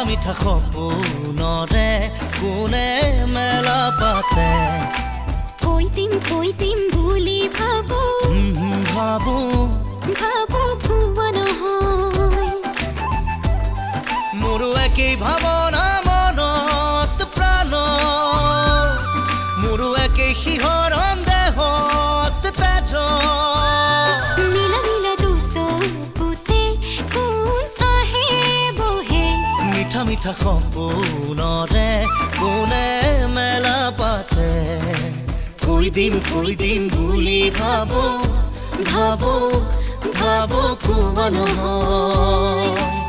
মিঠা মিঠা সপোনৰে কোনে মেলা পাতে। কৈ দিম কৈ দিম বুলি ভাবো, ভাবো ভাবো কোৱা নহয়। মোৰো একেই ভাৱনা মনত প্ৰাণ, মোৰো একেই শিহৰণ দেহত তেজ। নীলা নীলা দুচকুতে কোন আহে বহে। মিঠা মিঠা সপোনৰে কোনে মেলা পাতে। কৈ দিম কৈ দিম বুলি ভাবো, ভাবো ভাবো কোৱা নহয়।